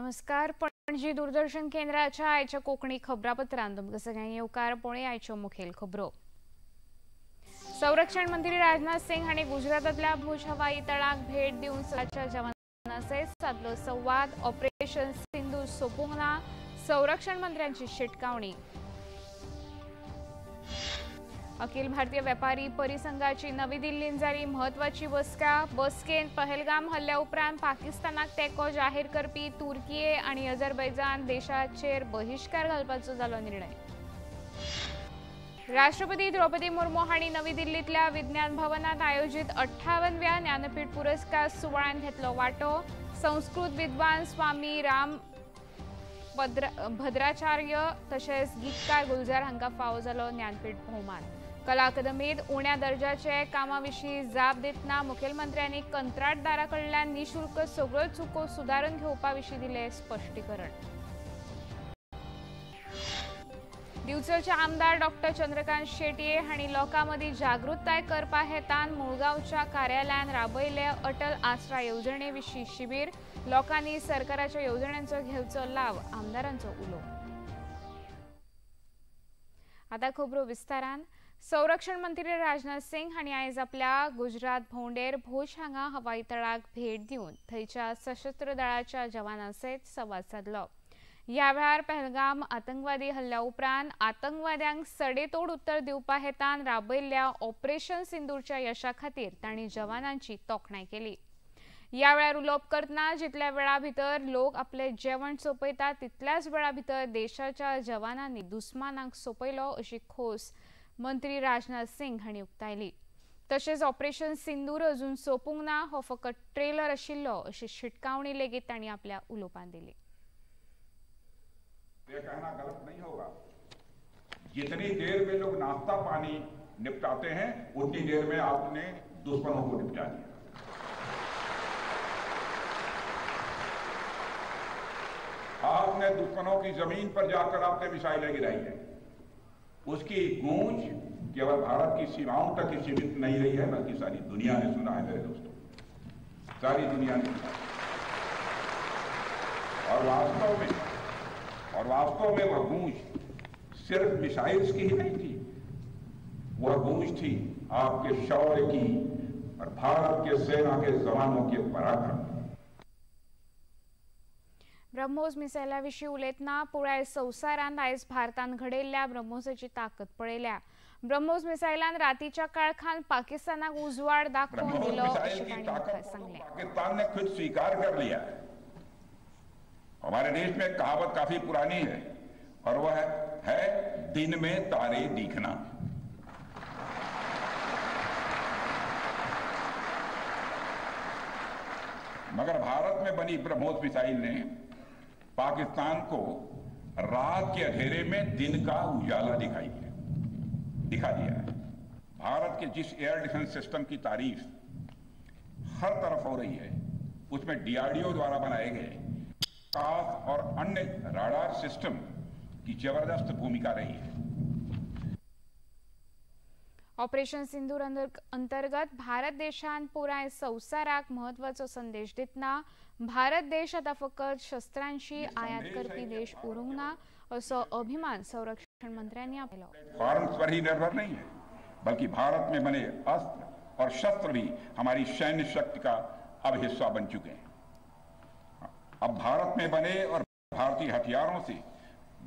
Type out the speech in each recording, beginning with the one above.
नमस्कार, पणजी दूरदर्शन केंद्राच्या आयच्या कोंकणी खबरापत्रांत तुमकां सगळ्यांक येवकार. पळय आयच्यो मुखेल खबरो. संरक्षण मंत्री राजनाथ सिंग हांणी गुजरातांतल्या भुज हवाई तळाक भेट दिवन सदाच्या जवानां सयत सादलो संवाद. ऑपरेशन सिंधू सोंपूंक ना, संरक्षण मंत्र्यांची शिटकावणी. अखिल भारतीय व्यापारी परिसंघाची नवी दिल्लींत जाली म्हत्वाची बसका. बसकेंत पहलगाम हल्ल्या उपरांत पाकिस्तानाक तेंको जाहीर करपी तुर्कीये आनी अझरबैजान देशाचेर बहिश्कार घालपाचो जालो निर्णय. राष्ट्रपती द्रौपदी मुर्मू हांणी नवी दिल्लींतल्या विज्ञान भवनात आयोजित 58व्या ज्ञानपीठ पुरस्कार सुवाळ्यांत घेतलो वांटो. संस्कृत विद्वान स्वामी राम भद्राचार्य तशेंच गीतकार गुलजार हांकां फावो जालो ज्ञानपीठ भोवमान. कला अकादमीत उण्या दर्जाचे कामा विशीं जाप दितना मुखेलमंत्र्यांनी कंत्राटदारा कडल्यान निशुल्क सगळ्यो चुको सुदारून घेवपा विशीं दिलें स्पश्टीकरण. दिवचलचे आमदार डॉक्टर चंद्रकांत शेटये हांणी लोकां मदीं जागृताय करपा हेतान मुळगांवच्या कार्यालयान राबयले अटल आसरा येवजणे विशीं शिबीर. लोकांनी सरकाराच्या येवजण्यांचो घेवचो लाव, आमदारांचो उलो. आतां खबरो विस्तारान. संरक्षण मंत्री राजनाथ सिंग हांणी आयज आपल्या गुजरात भोंवडेर भुज हांगा हवाई तळाक भेट दिवन थंयच्या सशस्त्र दळाच्या जवानां सयत संवाद सादलो. ह्या वेळार पहलगाम आतंकवादी हल्ल्या उपरांत आतंकवाद्यांक सडेतोड उत्तर दिवपा हेतान राबयल्ल्या ऑपरेशन सिंदूरच्या यशा खातीर तांणी जवानांची तोखणाय केली. ह्या वेळार उलोवप करतना जितल्या वेळा भितर लोक आपले जेवण सोंपयतात तितल्याच वेळा भितर देशाच्या जवानांनी दुस्मानांक सोंपयलो अशी खोस मंत्री राजनाथ सिंग हांणी उक्तायली. तशेंच ऑपरेशन सिंदूर अजून सोंपूंक ना, हो फकत ट्रेलर आशिल्लो अशी शिटकावणी लेगीत तांणी आपल्या उलोवपांत दिली. ये कहना गलत नहीं होगा, जितनी देर में लोग नाश्ता पानी निपटाते हैं उतनी देर में आपने दुश्मनों को निपटा दिया. आपने दुश्मनों की जमीन पर जाकर आपने मिसाइलें गिराई है. उसकी गूंज केवल भारत की सीमाओं तक ही सीमित नहीं रही है, बल्कि सारी दुनिया ने सुना है मेरे दोस्तों, सारी दुनिया ने सुना है. और वास्तव में वह गूंज सिर्फ मिसाइल्स की ही नहीं थी, वह गूंज थी आपके शौर्य की और भारत के सेना के जवानों के पराक्रम की. ब्रह्मोस मिसायला विशीं उलयतना पुराय संवसारांत आयज भारतान घडयल्ल्या ब्रह्मोसाची ताकद पळयल्या. ब्रह्मोस मिसायलान रातीच्या काळखान पाकिस्तानाक उजवाड दाखोवन दिलो अशें तांणी मुखार सांगलें. पाकिस्तान ने खुद स्वीकार कर लिया है. हमारे देश में कहावत काफी पुरानी है और वह है दिन में तारे दिखना. मगर भारत में बनी ब्रह्मोस मिसाइल ने पाकिस्तान को रात के अंधेरे में दिन का उजाला दिखा दिया है. भारत के जिस एयर डिफेंस सिस्टम की तारीफ हर तरफ हो रही है, उसमें डीआरडीओ द्वारा बनाए गए काफ और अन्य राडार सिस्टम की जबरदस्त भूमिका रही है. ऑपरेशन सिंदूर अंतर्गत भारत देशान पुराय संवसाराक म्हत्वाचो संदेश दितना भारत देश आतां फकत शस्त्रांशी आयात करपी देश उरूंक ना असो अभिमान संरक्षण मंत्र्यांनी आपलो. फार्म्स पर ही निर्भर नहीं है, बल्कि भारत में बने अस्त्र और शस्त्र भी हमारी सैन्य शक्ति का अब हिस्सा बन चुके हैं. अब भारत में बने और भारतीय हथियारों से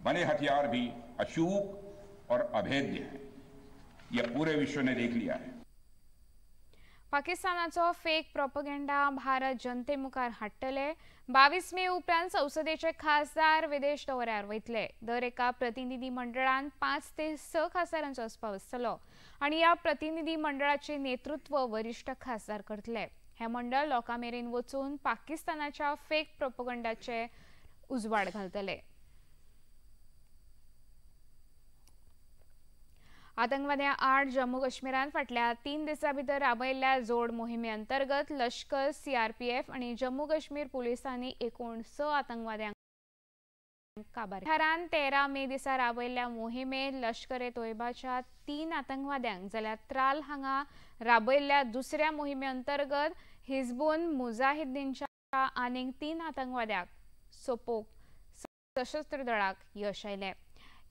बने हथियार भी अचूक और अभेद्य हैं. यह पूरे विश्व ने देख लिया है. पाकिस्तानाचो फेक प्रोपगेंडा भारत जनते मुखार हाडटले. 22 मे उपरांत संसदेचे खासदार विदेश दौऱ्यार वयतले. दर एका प्रतिनिधी मंडळान 5 ते 6 खासदारांचो आस्पाव आसतलो आनी ह्या प्रतिनिधी मंडळाचे नेतृत्व वरिश्ठ खासदार करतले. हे मंडळ लोकां मेरेन वचून पाकिस्तानाच्या फेक प्रोपगंडाचे उजवाड घालतले. आतंकवाद्यां आड जम्मू काश्मीरांत फाटल्या 3 दिसां भितर राबयल्ल्या जोड मोहिमे अंतर्गत लश्कर, सीआरपीएफ आनी जम्मू काश्मीर पुलिसांनी एकूण 6 आतंकवाद्यांक काबार. थरान 13 मे दिसा राबयल्ल्या मोहिमेंत लश्कर ए तोयबाच्या 3 आतंकवाद्यांक जाल्यार त्राल हांगा राबयल्ल्या दुसऱ्या मोहिमे अंतर्गत हिजबुल मुजाहिदीनच्या आनीक 3 आतंकवाद्यांक सोंपोवंक सशस्त्र दळाक यश आयलें.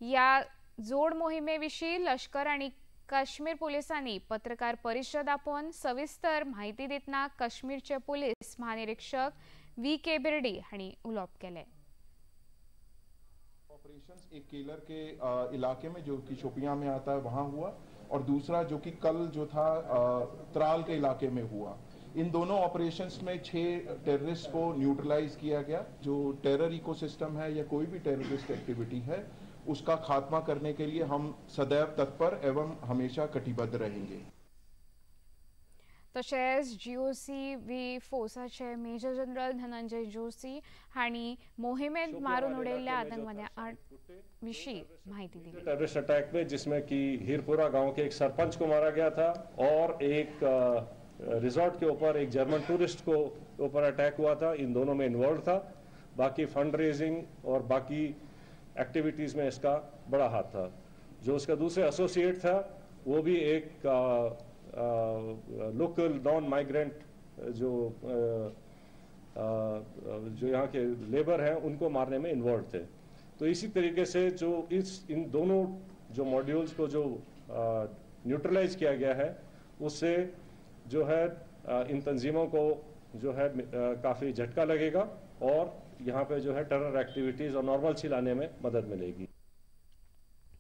ह्या जोड मोहिमे विशीं लश्कर आनी काश्मीर पुलिसांनी पत्रकार परिशद आपोवन सविस्तर म्हायती दितना काश्मीरचे पुलीस महानिरीक्षक व्ही के बिर्डी हांणी उलोवप केलें. ऑपरेशंस एक केलर के इलाके में जो कि शोपियां में आता है वहां हुआ और दूसरा जो कि कल जो था त्राल के इलाके में हुआ. इन दोनों ऑपरेशंस में 6 टेररिस्ट को न्यूट्रलाइज किया गया. जो टेरर इकोसिस्टम है या कोई भी टेररिस्ट एक्टिविटी है उसका खात्मा करने के लिए हम सदैव तत्पर एवं हमेशा कटिबद्ध रहेंगे. तशेंच जीओसी व्ही फोर्साचे मेजर जनरल धनंजय जोशी हांणी मोहिमेंत मारून उडयल्ल्या आतंकवाद्यां आड विशीं माहिती दिली. टेररिस्ट अटैक में जिसमें कि हीरपुरा गांव के एक सरपंच को मारा गया था और एक रिजॉर्ट के ऊपर एक जर्मन टूरिस्ट को ऊपर अटैक हुआ था, इन दोनों में इन्वॉल्व था. बाकी फंड रेजिंग और बाकी एक्टिविटीज़ में इसका बड़ा हाथ था. जो उसका दूसरे एसोसिएट था वो भी एक लोकल नॉन माइग्रेंट जो जो यहाँ के लेबर हैं उनको मारने में इन्वॉल्व थे. तो इसी तरीके से जो इस इन दोनों जो मॉड्यूल्स को जो न्यूट्रलाइज किया गया है उससे जो है इन तंजीमों को जो है काफ़ी झटका लगेगा और यहाँ पे जो है टेरर एक्टिविटीज़ और नॉर्मल लाने में मदद मिलेगी.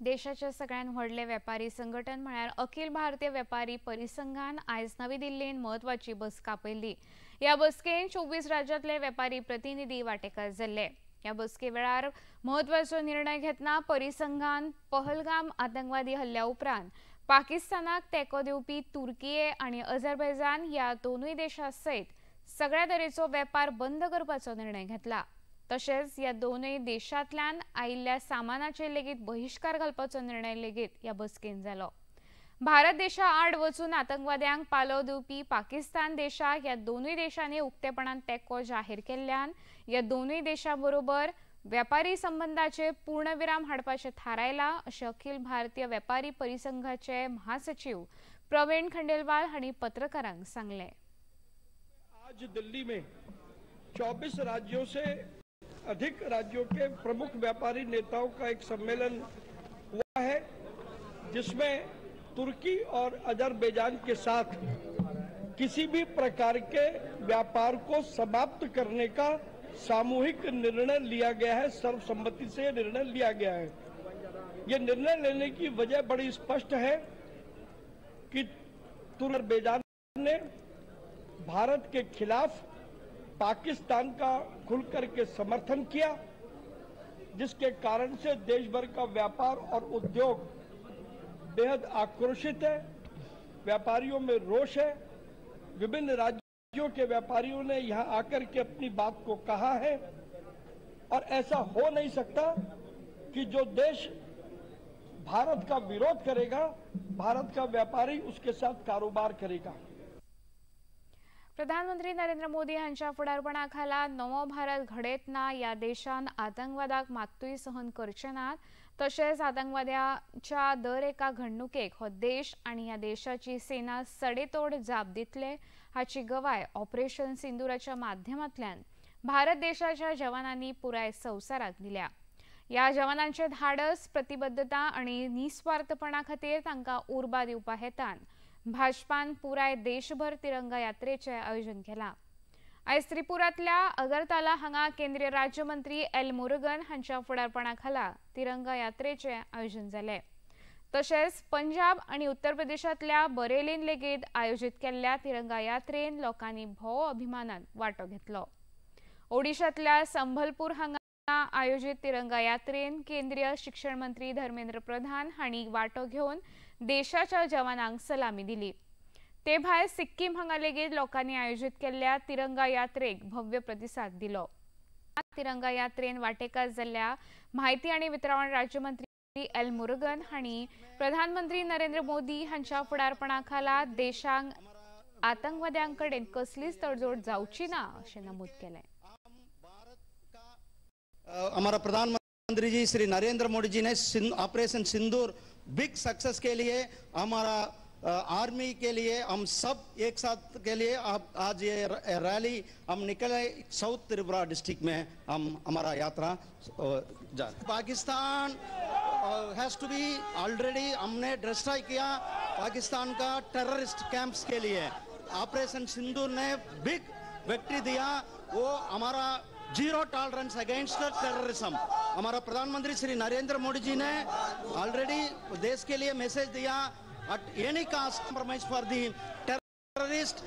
देशाचे सगळ्यात व्हडले वेपारी संघटन म्हळ्यार अखिल भारतीय वेपारी परिसंघान आयज नवी दिल्लीन म्हत्वाची बसका आपयल्ली. ह्या बसकेन 24 राज्यांतले वेपारी प्रतिनिधी वांटेकार जाल्ले. ह्या बसके वेळार म्हत्वाचो निर्णय घेतना परिसंघान पहलगाम आतंकवादी हल्ल्या उपरांत पाकिस्तानाक तेंको दिवपी तुर्कीये आनी अझरबैजान ह्या दोनूय देशां सयत सगळ्या तरेचो वेपार बंद करपाचो निर्णय घेतला. तशेंच ह्या दोनूय देशांतल्यान आयिल्ल्या सामानाचेर लेगीत बहिश्कार घालपाचो निर्णय लेगीत ह्या बसकेन जालो. भारत देशा आड वचून आतंकवाद्यांक पालव दिवपी पाकिस्तान देशाक ह्या दोनूय देशांनी उक्तेपणान तेंको जाहीर केल्ल्यान ह्या दोनूय देशां बरोबर वेपारी संबंधाचेर पूर्णविराम हाडपाचें थारायलां अशें अखिल भारतीय वेपारी परिसंघाचे महासचिव प्रवीण खंडेलवाल हांणी पत्रकारांक सांगलें. आज दिल्ली में 24 राज्यों से अधिक राज्यों के प्रमुख व्यापारी नेताओं का एक सम्मेलन हुआ है जिसमें तुर्की और अजरबैजान के साथ किसी भी प्रकार के व्यापार को समाप्त करने का सामूहिक निर्णय लिया गया है. सर्वसम्मति से निर्णय लिया गया है. ये निर्णय लेने की वजह बड़ी स्पष्ट है कि अजरबैजान ने भारत के खिलाफ पाकिस्तान का खुलकर के समर्थन किया, जिसके कारण से देश भर का व्यापार और उद्योग बेहद आक्रोशित है. व्यापारियों में रोष है. विभिन्न राज्यों के व्यापारियों ने यहां आकर के अपनी बात को कहा है और ऐसा हो नहीं सकता कि जो देश भारत का विरोध करेगा, भारत का व्यापारी उसके साथ कारोबार करेगा. प्रधानमंत्री नरेंद्र मोदी हांच्या फुडारपणाखाला नवो भारत घडयतना ह्या देशान आतंकवादाक मात्तूय सहन करचे नात. तशेंच आतंकवाद्यांच्या दर एका घडणुकेक हो देश आनी ह्या देशाची सेना सडेतोड जाप दितले हाची गवाय ऑपरेशन सिंदूराच्या माध्यमांतल्यान भारत देशाच्या जवानांनी पुराय संवसाराक दिल्या. ह्या जवानांचे धाडस, प्रतिबद्धता आनी निस्वार्थपणा खातीर तांकां उर्बा दिवपा हेतान भाजपान पुराय देशभर तिरंगा यात्रेचें आयोजन केलां. आयज त्रिपुरांतल्या अगरताला हांगा केंद्रीय राज्यमंत्री एल मुरुगन हांच्या फुडारपणा खाला तिरंगा यात्रेचें आयोजन जालें. तशेंच पंजाब आनी उत्तर प्रदेशांतल्या बरेलीन लेगीत आयोजीत केल्ल्या तिरंगा यात्रेन लोकांनी भोव अभिमानान वांटो घेतलो. ओडिशांतल्या संभलपूर हांगा आयोजीत तिरंगा यात्रेन केंद्रीय शिक्षण मंत्री धर्मेंद्र प्रधान हांणी वांटो घेवन देशाच्या जवानांक सलामी दिली. ते भायर सिक्कीम हांगा लेगीत लोकांनी आयोजीत केल्ल्या तिरंगा यात्रेक भव्य प्रतिसाद दिलो. तिरंगा यात्रेन वांटेकार जाल्ल्या म्हायती आनी वितरावण राज्यमंत्री एल मुरुगन हांणी प्रधानमंत्री नरेंद्र मोदी हांच्या फुडारपणा खाला देशांक आतंकवाद्यां कडेन कसलीच तडजोड जावची ना अशें नमूद केलें. हमारा प्रधानमंत्री जी श्री नरेंद्र मोदी जी ने ऑपरेशन सिंदूर बिग सक्सेस के लिए हमारा आर्मी के लिए हम सब एक साथ के लिए आप आज ये रैली हम निकले। साउथ त्रिपुरा डिस्ट्रिक्ट में हम हमारा यात्रा जा। Pakistan has to be already हमने डिस्ट्रॉय किया पाकिस्तान का टेररिस्ट कैंप्स के लिए। ऑपरेशन सिंदूर ने बिग विक्ट्री दिया, वो हमारा जीरो टॉलरेंस अगेंस्ट टेररिज्म। हमारा प्रधानमंत्री श्री नरेंद्र मोदी जी ने ऑलरेडी देश के लिए मैसेज दिया, at any cost compromise for the terrorist.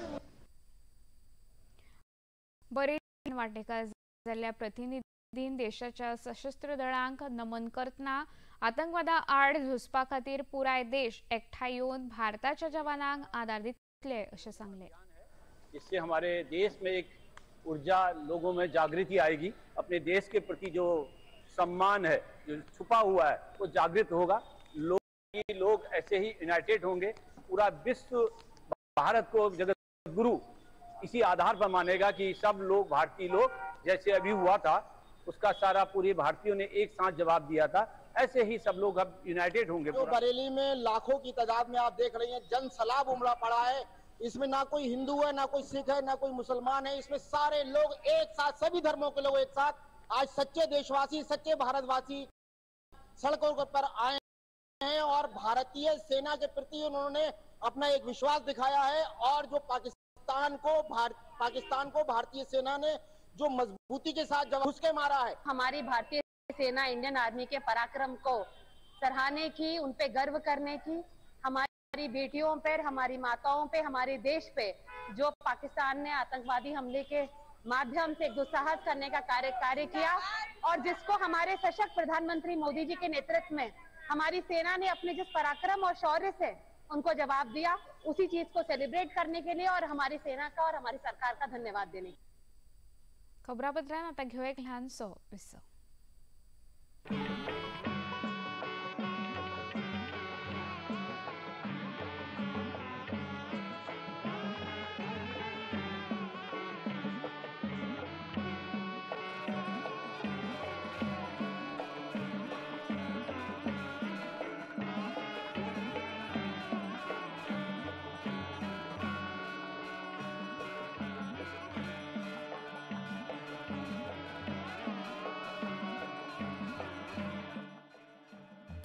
बरे वाटेकार जाल्ल्या प्रतिनिधीन देशाच्या सशस्त्र दळांक नमन करतना आतंकवादा आड झुजपा खातीर पुराय देश एकठांय येवन भारताच्या जवानांक आदार दितले अशें सांगलें। इससे हमारे देश में एक ऊर्जा, लोगों में जागृति आएगी, अपने देश के प्रति जो सम्मान है जो छुपा हुआ है वो जागृत होगा। लोग ऐसे ही यूनाइटेड होंगे, पूरा विश्व भारत को जगत गुरु इसी आधार पर मानेगा कि सब लोग भारतीय लोग, जैसे अभी हुआ था उसका सारा पूरे भारतीयों ने एक साथ जवाब दिया था, ऐसे ही सब लोग अब यूनाइटेड होंगे। जो बरेली में लाखों की तादाद में आप देख रही हैं जन सैलाब उमड़ा पड़ा है, इसमें ना कोई हिंदू है, ना कोई सिख है, ना कोई मुसलमान है, इसमें सारे लोग एक साथ, सभी धर्मों के लोग एक साथ आज सच्चे देशवासी, सच्चे भारतवासी सड़कों पर आए हैं और भारतीय सेना के प्रति उन्होंने अपना एक विश्वास दिखाया है। और जो पाकिस्तान को भारतीय सेना ने जो मजबूती के साथ जवाब घुस के मारा है। हमारी भारतीय सेना, इंडियन आर्मी के पराक्रम को सराहने की, उन पे गर्व करने की, हमारी बेटियों पर, हमारी माताओं पे, हमारे देश पे जो पाकिस्तान ने आतंकवादी हमले के माध्यम से दुस्साहस करने का कार्य किया और जिसको हमारे सशक्त प्रधानमंत्री मोदी जी के नेतृत्व में हमारी सेना ने अपने जिस पराक्रम और शौर्य से उनको जवाब दिया, उसी चीज को सेलिब्रेट करने के लिए और हमारी सेना का और हमारी सरकार का धन्यवाद देने। खबरापत्रान आता घेऊया एक ल्हानसो विसव।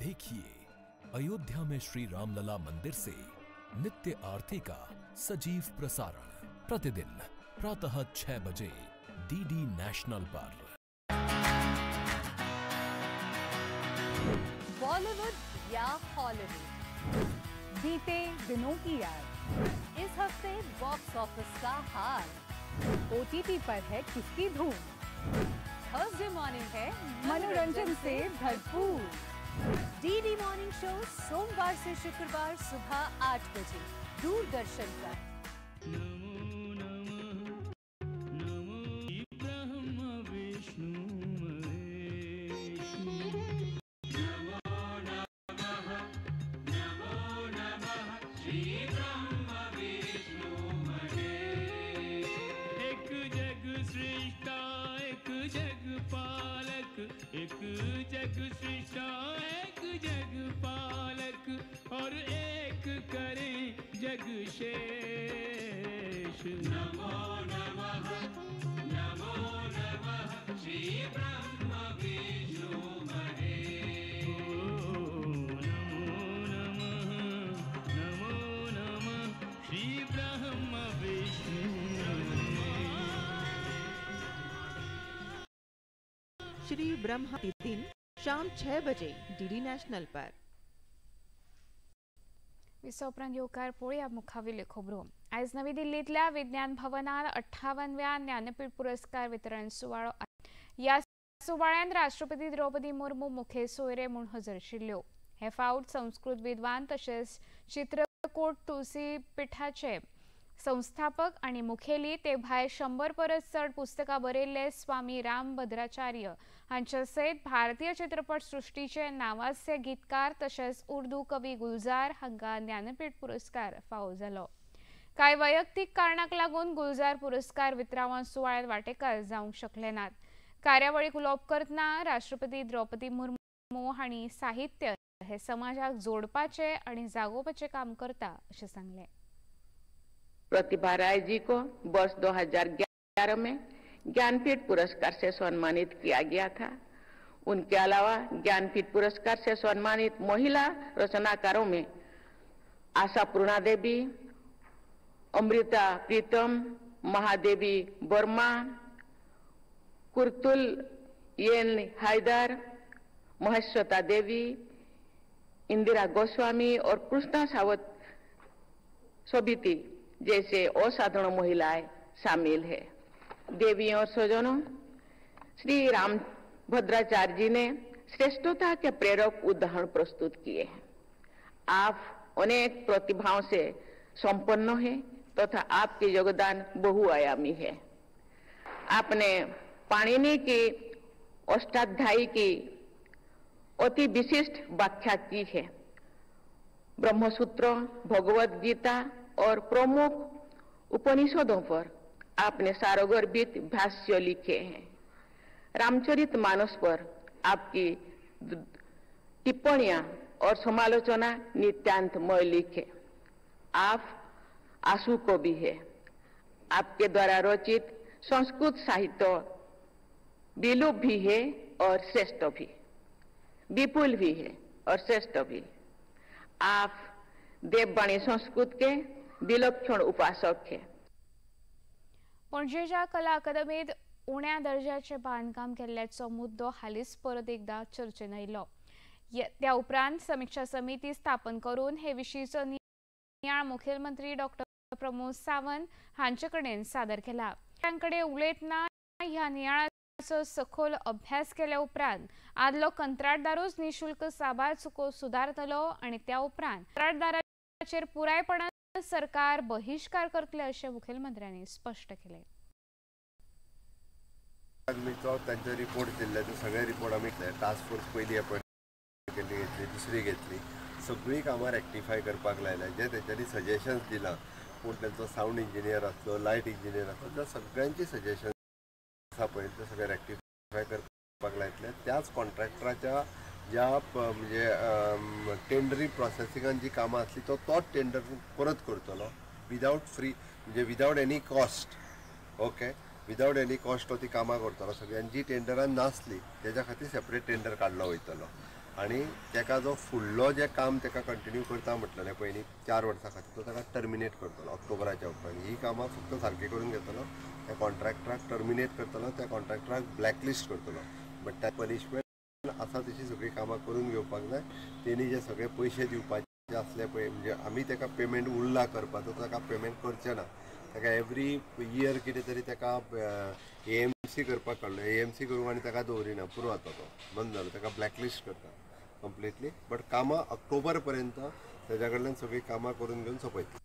देखिए अयोध्या में श्री रामलला मंदिर से नित्य आरती का सजीव प्रसारण प्रतिदिन प्रातः 6 बजे डीडी नेशनल पर। बॉलीवुड या हॉलीवुड, बीते दिनों की याद, इस हफ्ते बॉक्स ऑफिस का हाल, ओटीटी पर है किसकी धूम, थर्सडे मॉर्निंग है मनोरंजन से भरपूर। डीडी मॉर्निंग शो सोमवार से शुक्रवार सुबह 8 बजे दूरदर्शन पर। नमो नमः नमो ब्रह्म विष्णु महेश, नमो नमः नमो नमः श्री ब्रह्म विष्णु महेश। एक जग सृष्टा एक जग पालक, एक जग सृष्टा एक जग पालक, और एक करें जग शेष। नमो नमः नमो नमः श्री ब्रह्म विष्णु महेश। नमो नमः नमो नमः श्री ब्रह्म विष्णु। श्री ब्रह्म दिन शाम 6 बजे डीडी नेशनल पर। विसव उपरांत येवकार पळोवया मुखावेल्यो खबरो। आयज नवी दिल्लींतल्या विज्ञान भवनान 58व्या ज्ञानपीठ पुरस्कार वितरण सुवाळो। ह्या सुवाळ्यान राष्ट्रपती द्रौपदी मुर्मू मुखेल सोयरे म्हूण हजर आशिल्ल्यो। हे फावट संस्कृत विद्वान तशेंच चित्रकूट तुळसी पिठाचे संस्थापक आणि मुखेली ते भायर 100 परस चड पुस्तकां बरयल्ले स्वामी रामभद्राचार्य हांच्या सयत भारतीय चित्रपट सृश्टीचे नावाजते गीतकार तशेंच उर्दू कवी गुलजार हांकां ज्ञानपीठ पुरस्कार फावो जालो। कांय वैयक्तीक कारणाक लागून गुलजार पुरस्कार वितरावण सुवाळ्यांत वांटेकार जावंक शकले नात। कार्यावळीक उलोवप करतना राष्ट्रपती द्रौपदी मुर्मू हांणी साहित्य हे समाजाक जोडपाचे आनी जागोवपाचे काम करता अशें सांगलें। प्रतिभा राय जी को वर्ष 2011 में ज्ञानपीठ पुरस्कार से सम्मानित किया गया था। उनके अलावा ज्ञानपीठ पुरस्कार से सम्मानित महिला रचनाकारों में आशा पूर्णा देवी, अमृता प्रीतम, महादेवी वर्मा, कुर्तुल एन हैदर, महेश्वता देवी, इंदिरा गोस्वामी और कृष्णा सावंत समिति जैसे असाधारण महिलाएं शामिल है। देवी और स्वजनों, श्री राम भद्राचार्य जी ने श्रेष्ठता के प्रेरक उदाहरण प्रस्तुत किए हैं। आप अनेक प्रतिभाओं से संपन्न है तथा आपके योगदान बहुआयामी है। आपने पाणिनि की अष्टाध्यायी की अति विशिष्ट व्याख्या की है। ब्रह्मसूत्र, भगवत गीता और प्रमुख उपनिषदों पर आपने सारगर्भित भाष्य लिखे हैं। रामचरित मानस पर आपकी टिप्पणियां और समालोचना नित्यांत मौलिक है। आप आशु कवि है। आपके द्वारा रचित संस्कृत साहित्य विलुप्त भी है और श्रेष्ठ भी, विपुल भी है और श्रेष्ठ भी। आप देववाणी संस्कृत के विलक्षण उपासक है। पणजेच्या कला अकादमीत उण्या दर्जाचे बांदकाम केल्ल्याचो मुद्दो हालींच परत एकदा चर्चेन आयलो। त्या उपरांत समिक्षा समिती स्थापन करून हे विशींचो नियाळ मुखेलमंत्री डॉक्टर प्रमोद सावंत हांचे कडेन सादर केला। तांकडे उलयतना ह्या नियाळाचो सखोल अभ्यास केल्या उपरांत आदलो कंत्राटदारूच निशुल्क साबार चुको सुदारतलो आनी त्या उपरांत कंत्राटदाराचेर पुरायपणान सरकार बहिश्कार करतले अशें मुखेलमंत्र्यांनी स्पश्ट केलें। तांचे रिपोर्ट दिल्ले ते सगळे रिपोर्ट आमी टास्क फोर्स पयली अपॉयंट केल्ली घेतली, दुसरी घेतली, सगळीं कामां रेक्टिफाय करपाक लायल्या। जे तेंच्यांनी सजेशन्स दिलां, पूण तेंचो सावंड इंजिनियर आसलो, लायट इंजिनियर आसलो, त्या सगळ्यांची सजेशन आसा पळय ते सगळे रेक्टिफाय करपाक लायतले। त्याच कॉन्ट्रॅक्टराच्या ज्या म्हणजे टेंडरी प्रोसेसिंगान जी कामां आसली तो तोच टेंडर परत करतलो विदावट फ्री, म्हणजे without any cost. Okay, without any cost तो ती कामां करतलो सगळीं। आनी जी टेंडरान नासली तेज्या खातीर सेपरेट टेंडर काडलो वयतलो आनी तेका जो फुडलो जें काम तेका कंटिन्यू करता म्हटलेलें पयलीं 4 वर्सां खातीर तो ताका टर्मिनेट करतलो ऑक्टोबराच्या उपरांत। ही कामां फक्त सारकी करून घेतलो, त्या कॉन्ट्रॅक्टराक टर्मिनेट करतलो, त्या कॉन्ट्रॅक्टराक ब्लॅकलिस्ट करतलो। बट त्या पनिशमेंट आसा तशी सगळीं कामां करून घेवपाक जाय। तेणी जे सगळे पयशे दिवपाचे आसले पळय, म्हणजे आमी तेका पेमेंट उरला करपाचो, ताका पेमेंट करचें ना। ताका एवरी इयर कितें तरी ताका AMC करपाक काडलो, AMC करूंक आनी ताका दवरिना, पुरो आतां तो बंद जालो, ताका ब्लॅकलिस्ट करता कंप्लिटली। बट कामां ऑक्टोबर पर्यंत ताज्या कडल्यान सगळीं कामां करून घेवन सोंपयतली।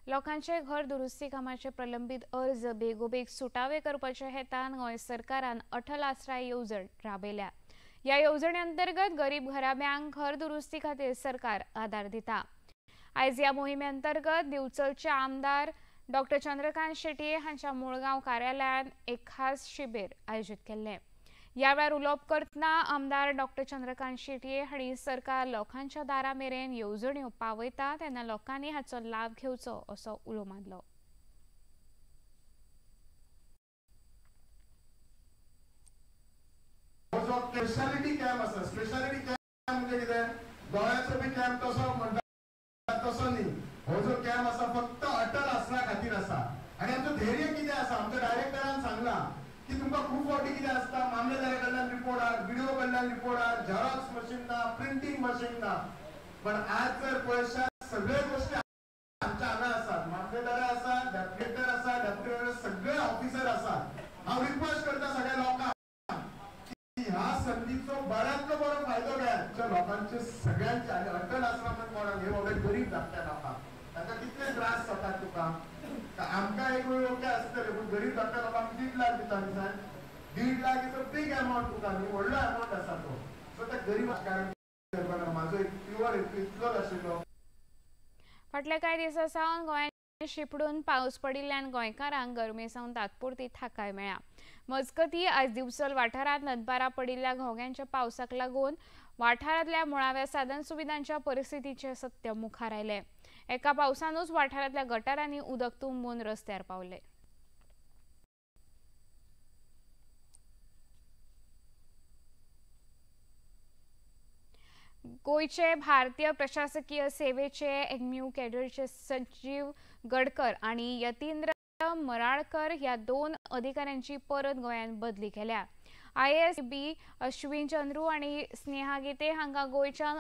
लोकांचे घर दुरुस्ती कामाचे प्रलंबीत अर्ज बेगोबेग सुटावे करपाच्या हेतान गोंय सरकारान अटल आसरा येवजण राबयल्या। ह्या येवजणे अंतर्गत गरीब घराब्यांक घर दुरुस्ती खातीर सरकार आदार दिता। आयज ह्या मोहिमे अंतर्गत दिवचलचे आमदार डॉक्टर चंद्रकांत शेटये हांच्या मुळगांव कार्यालयान एक खास शिबीर आयोजीत केल्लें। ह्या वेळार उलोवप करतना आमदार डॉक्टर चंद्रकांत शेटये हांणी सरकार लोकांच्या दारा मेरेन येवजण्यो पावयता तेन्ना लोकांनी हाचो लाभ घेवचो असो उलो मारलो। स्पेशालिटी कॅम्प आसा, स्पेशालिटी कॅम्प म्हणजे कितें, दोळ्याचो बी कॅम्प तसो म्हणटा तसो न्ही। हो जो कॅम्प आसा फक्त अटल आसरा खातीर आसा आनी आमचो धैर्य कितें आसा, आमच्या डायरेक्टरान सांगलां की तुमकां खूब फावटी कितें आसता, मामलेदारा कडल्यान रिपोर्ट हाड, विडिओ कडल्यान रिपोर्ट हाड, झेरॉक्स मशीन ना, प्रिंटींग मशीन ना। पण आज जर पळयशात सगळे गोष्टी आमच्या हांगा आसात, मामलेदार आसा, डेप्युटेटर आसा, डेप्युटेटर सगळे ऑफिसर आसात। हांव रिक्वेस्ट करता सगळ्या लोकांक की ह्या संदीचो बऱ्यांतलो बरो फायदो घेयात। लोकांचे सगळ्यांचे आनी अटल आसरा म्हण कोणाक हे बाबा गरीब धाकट्या लोकांक तांकां कितले त्रास जातात तुका, आमकां एक वेळ ओके आसतले पूण गरीब धाकट्या लोकांक 1.5 लाख दिता न्ही सायब, 1.5 lakh is a big amount तुका न्ही, व्हडलो अमावंट आसा तो। सो त्या गरीब कारण म्हाजो एक प्युअर इतलोच आशिल्लो। फाटल्या कांय दिसां सावन गोंयांत शिपडून पावस पडिल्ल्यान गोंयकारांक गरमे सावन तात्पुरती थाकाय मेळ्ळ्या। मजगतीं आयज दिवचल वाठारांत नदबारा पडिल्ल्या घोग्यांच्या पावसाक लागून वाठारांतल्या मुळाव्या साधन सुविधांच्या परिस्थितीचें सत्य मुखार आयलें. एका पावसानूच वाठारांतल्या गटारांनी उदक तुंबून रस्त्यार पावलें. गोंयचे भारतीय प्रशासकीय सेवेचे एग्न्यू कॅडरचे सजीव गडकर आनी यतींद्र मराळकर ह्या 2 अधिकाऱ्यांची परत गोंयांत बदली केल्या. IAS बी अश्विन चंद्रू आनी स्नेहा गीते हांकां गोंयच्यान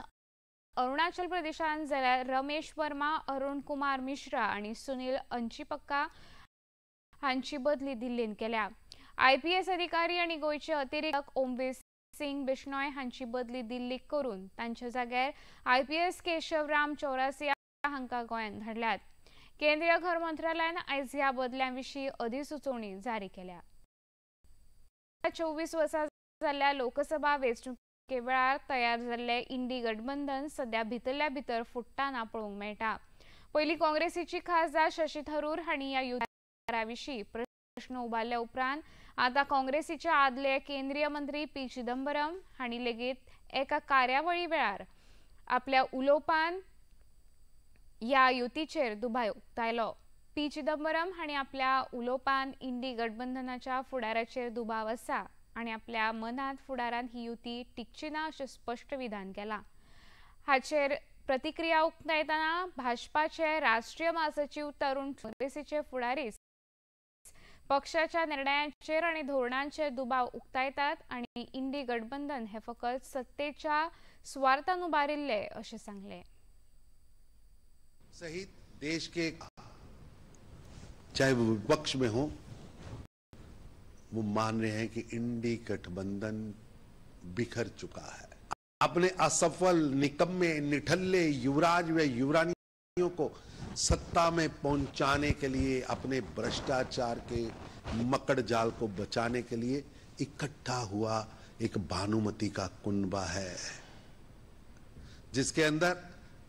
अरुणाचल प्रदेशांत जाल्यार रमेश वर्मा, अरुण कुमार मिश्रा आनी सुनील अंचिपक्का हांची बदली दिल्लींत केल्या. IPS अधिकारी आनी गोंयचे अतिरिक्त ओमवीर सिंग बिश्नोय हांची बदली दिल्लीक करून तांच्या जाग्यार IPS Keshavram Chaurasia हांकां गोंयांत धाडल्यात. केंद्रीय घर मंत्रालयान आयज ह्या बदल्यां विशीं अधिसुचोवणी जारी केल्या. 24 वर्सां जाल्ल्या लोकसभा वेंचणुके वेळार तयार जाल्ले इंडी गठबंधन सध्या भितरल्या भितर फुट्टाना पळोवंक मेळटा. पयलीं काँग्रेसीची खासदार शशी थरूर हांणी ह्या युद्धा विशीं प्रश्न उबारल्या उपरांत आतां काँग्रेसीचे आदले केंद्रीय मंत्री पी चिदंबरम हांणी लेगीत एका कार्यावळी वेळार आपल्या उलोवपान ह्या युतीचेर दुबाव उक्तायलो. पी चिदंबरम हांणी आपल्या उलोवपान इंडी गठबंधनाच्या फुडाराचेर दुबाव आसा आनी आपल्या मनांत फुडारांत ही युती टिकची ना अशें स्पश्ट विधान केलां. हाचेर प्रतिक्रिया उक्तायतना भाजपाचे राष्ट्रीय महासचीव तरुण काँग्रेसीचे फुडारी पक्षाच्या निर्णयांचेर आनी धोरणांचेर दुबाव उक्तायतात आनी इंडी गठबंधन हे फकत सत्तेच्या स्वार्थान उबारिल्ले अशें सांगलें. सहित देश के चाहे वो विपक्ष में हो, वो मान रहे हैं कि इंडी गठबंधन बिखर चुका है. अपने असफल, निकम्मे, निठल्ले युवराज व युवरानियों को सत्ता में पहुंचाने के लिए, अपने भ्रष्टाचार के मकड़ जाल को बचाने के लिए इकट्ठा हुआ एक भानुमति का कुनबा है, जिसके अंदर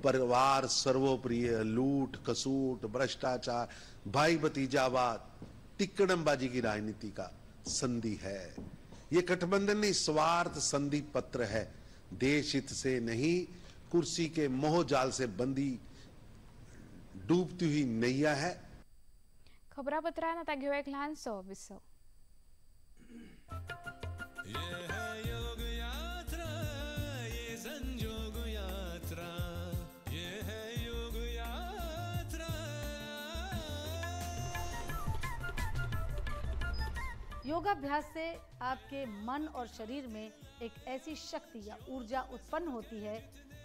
परिवार सर्वोप्रिय, लूट खसूट, भ्रष्टाचार, भाई भतीजावाद, तिकड़मबाजी की राजनीति का संधि है. ये गठबंधन नहीं, स्वार्थ संधि पत्र है. देश हित से नहीं, कुर्सी के मोह जाल से बंधी डूबती हुई नैया है. खबरापत्रान आता घेऊया एक लहानसो विसव. ये है योग यात्रा, ये संजोग यात्रा, ये है योग यात्रा. योगाभ्यास से आपके मन और शरीर में एक ऐसी शक्ति या ऊर्जा उत्पन्न होती है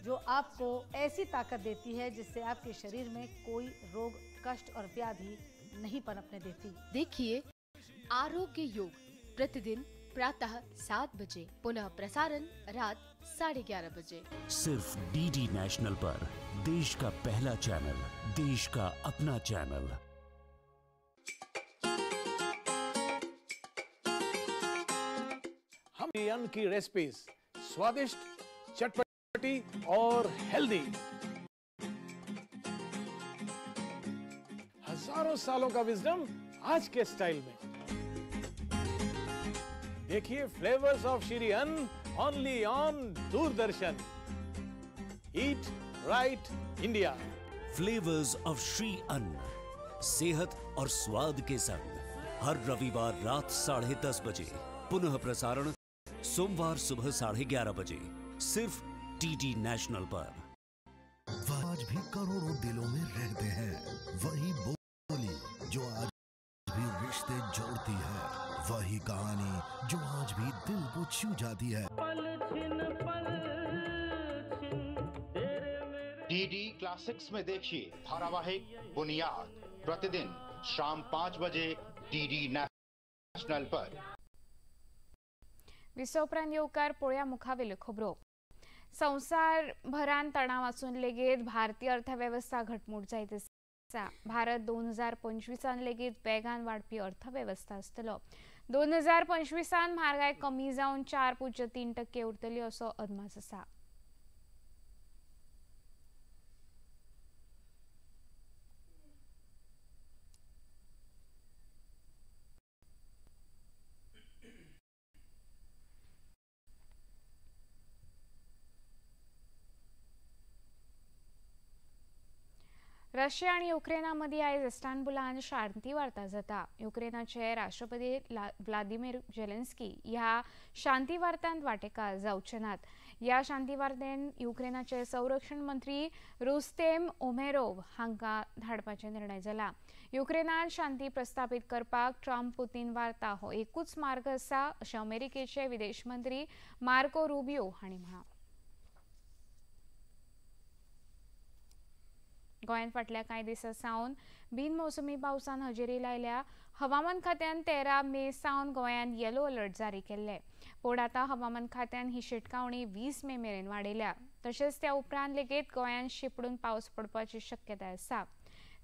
जो आपको ऐसी ताकत देती है जिससे आपके शरीर में कोई रोग, कष्ट और व्याधि नहीं पनपने देती। देखिए आरोग्य योग प्रतिदिन प्रातः 7 बजे, पुनः प्रसारण रात 11:30 बजे, सिर्फ डीडी नेशनल पर। देश का पहला चैनल, देश का अपना चैनल। हम अन्न की रेसिपीज स्वादिष्ट, चटपटी और हेल्दी। हजारों सालों का विजडम आज के स्टाइल में। देखिए flavours of Shri Anna only on Doordarshan. Eat right India. Flavours of Shri Anna, सेहत और स्वाद के संग, हर रविवार रात 10:30 बजे, पुनः प्रसारण सोमवार सुबह 11:30 बजे, सिर्फ डीडी नेशनल पर। आज भी करोड़ों दिलों में रहते हैं वही बोली जो आज भी रिश्ते जोड़ती है, वही कहानी जो आज भी दिल को छू जाती है। डीडी क्लासिक्स में देखिए धारावाहिक बुनियाद, प्रतिदिन शाम 5 बजे डीडी नेशनल पर। विसवपरांत येवकार पळोवया मुखावेल्यो खबरो। संवसारभरान तणाव आसून लेगीत भारतीय अर्थवेवस्था घटमूट जायत आसा। भारत 2025 लेगीत वेगान वाडपी अर्थवेवस्था आसतलो। 2025 म्हारगाय कमी जावन 4.3% उरतली असो अदमास आसा। रशिया आनी युक्रेना मदीं आयज इस्तानबुलान शांती वार्ता जाता. युक्रेनाचे राष्ट्रपती व्लादिमीर झेलेन्स्की ह्या शांती वार्तांत वांटेकार जावचे नात. ह्या शांती वार्तेन युक्रेनाचे संरक्षण मंत्री रुस्तेम उमेरोव हांकां धाडपाचे निर्णय जाला. युक्रेनान शांती प्रस्थापित करपाक ट्रम्प पुतीन वार्ता हो एकूच मार्ग आसा अशें अमेरिकेचे विदेश मंत्री मार्को रुबियो हांणी म्हळां. गोंयांत फाटल्या कांय दिसां सावन बिनमोसमी पावसान हजेरी लायल्या. हवामान खात्यान 13 मे सावन गोंयांत येलो अलर्ट जारी केल्ले. पूण आतां हवामान खात्यान ही शिटकावणी 20 मे मेरेन वाडयल्या. तशेंच त्या उपरांत लेगीत गोंयांत शिपडून पावस पडपाची शक्यताय आसा.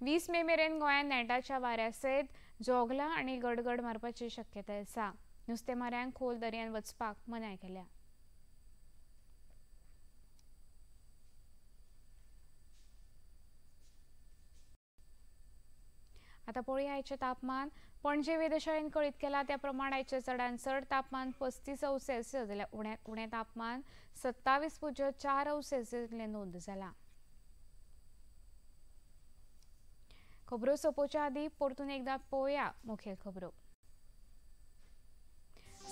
20 मे मेरेन गोंयांत नेटाच्या वाऱ्या सयत जोगलां आनी गडगड मारपाची शक्यताय आसा. नुस्तेमाऱ्यांक खोल दर्यांत वचपाक मनाय केल्या. आतां पळोवया आयचें तापमान. पणजे वेधशाळेन कळीत केलां त्या प्रमाण आयचें चडांत चड तापमान 35 अंश सेल्सियस जाल्यार उण्यांत उणें तापमान 27.4 अंश सेल्सियस इतलें नोंद जालां. खबरो सोंपोवच्या आदीं परतून एकदां पळोवया मुखेल खबरो.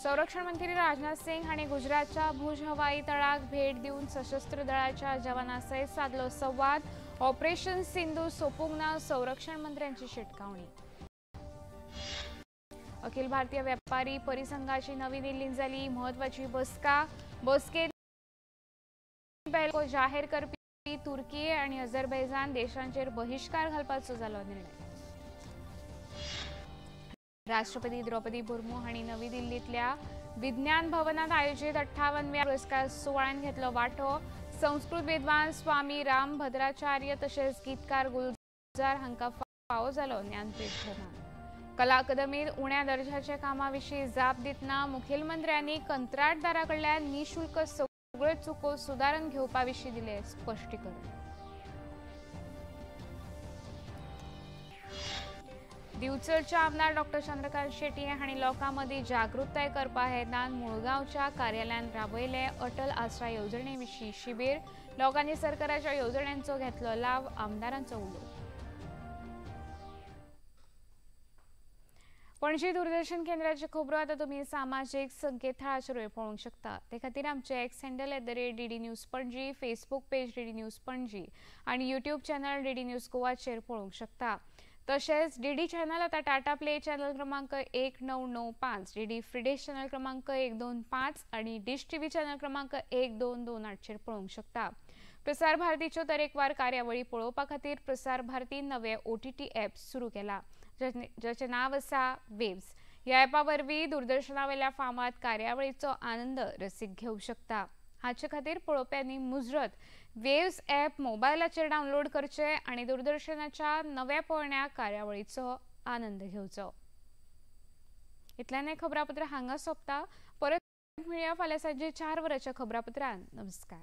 संरक्षण मंत्री राजनाथ सिंग हांणी गुजरातच्या भुज हवाई तळाक भेट दिवन सशस्त्र दळाच्या जवानां सयत सादलो संवाद. ऑपरेशन सिंधू सोंपूंक ना, संरक्षण मंत्र्यांची शिटकावणी. अखिल भारतीय व्यापारी परिसंघाची नवी दिल्लींत जाली म्हत्वाची बसका. बसकेंत जाहीर करपी तुर्की आनी अझरबैजान देशांचेर बहिश्कार घालपाचो जालो निर्णय. राष्ट्रपती द्रौपदी मुर्मू हांणी नवी दिल्लींतल्या विज्ञान भवनात आयोजित 58व्या पुरस्कार सुवाळ्यांत घेतलो वांटो. संस्कृत विद्वान स्वामी राम भद्राचार्य तशेंच गीतकार गुलजार हांकां फावो जालो ज्ञानपीठ भोवमान. कला अकादमीत उण्या दर्जाच्या कामा विशीं जाप दितना मुखेलमंत्र्यांनी कंत्राटदारा कडल्यान निशुल्क सगळ्यो चुको सुदारून घेवपा विशीं दिलें स्पश्टीकरण. दिवचलच्या आमदार डॉक्टर चंद्रकांत शेट्टी हांणी लोकां मदीं जागृताय करपा हेतान मुळगांवच्या कार्यालयान राबयले अटल आसरा येवजणे विशीं शिबीर. लोकांनी सरकाराच्या येवजण्यांचो घेतलो लाव, आमदारांचो उलो. पणजी दूरदर्शन केंद्राच्यो खबरो आतां तुमी सामाजीक संकेतथळाचेरूय पळोवंक शकता. ते खातीर आमचे X handle @DD News Panaji, Facebook page DD News Panaji आनी यूट्यूब चॅनल DD news गोवाचेर पळोवंक शकता. तशेंच डीडी चॅनल आतां टाटा प्ले चॅनल क्रमांक 1995, डीडी फ्री चॅनल क्रमांक 125 आनी डिश टीव्ही चॅनल क्रमांक 1228चेर पळोवंक शकता. प्रसार भारतीच्यो तरेकवार कार्यावळी पळोवपा खातीर प्रसार भारतीन नवे OTT app सुरू केला, जाचें नांव आसा वेव्स. ह्या ॲपा वरवीं दूरदर्शनावेल्या फामाद कार्यावळीचो आनंद रसीक घेवंक शकता. हाचे खातीर पळोवप्यांनी मुजरत वेव्स ॲप मोबायलाचेर डावनलोड करचे आनी दूरदर्शनाच्या नव्या पोरण्या कार्यावळीचो आनंद घेवचो. इतल्यान खबरापत्र हांगा सोंपता. परत मेळया फाल्यां सांजे 4 वरांच्या खबरापत्रान. नमस्कार.